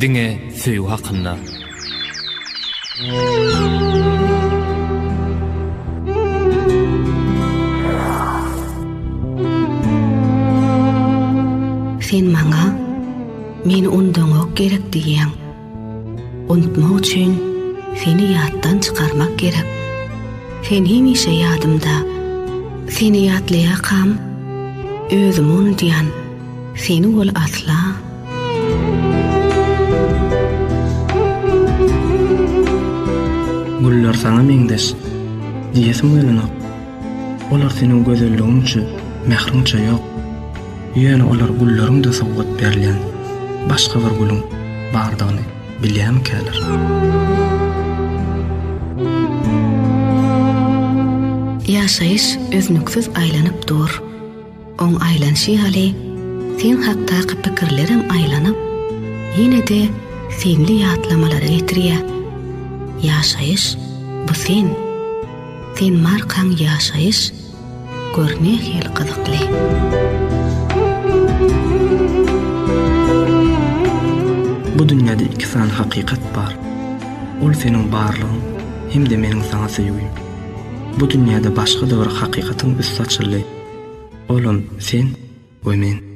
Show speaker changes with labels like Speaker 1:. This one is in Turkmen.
Speaker 1: Diňe söýgi hakynda.
Speaker 2: Sen maňa meni undaňok gerek diýýäň. Unutmak üçin seni ýatdan çykarmak gerek. Sen hemişe ýadymda. Seni ýatlaýakam özümi unudýan. Seni ol asla.
Speaker 3: Güller saňa meňzeş diýesim gelenok. Olar seniň gözelligiňçe, mähriňçe ýok. Ýöne olar gülleriň-de sowgat berilýän başga bir gülüň bardygyny bilýärmikäler?
Speaker 2: Ýaşaýyş üznüksiz aýlanyp dur. Oň aýlanyşy ýaly, sen hakdaky pikirlerem aýlanyp, ýene-de senli ýatlamalara getirýär. Ýaşaýyş, bu sen. Sen barkaň ýaşaýyş, gör nähili gyzykly.
Speaker 3: Bu dünýäde iki sany hakykat bar. Ol seniň barlygyň hem-de meniň saňa söýgim. Bu dünýäde başga-da bir hakykatyň üsti açyldy. Olam sen we men.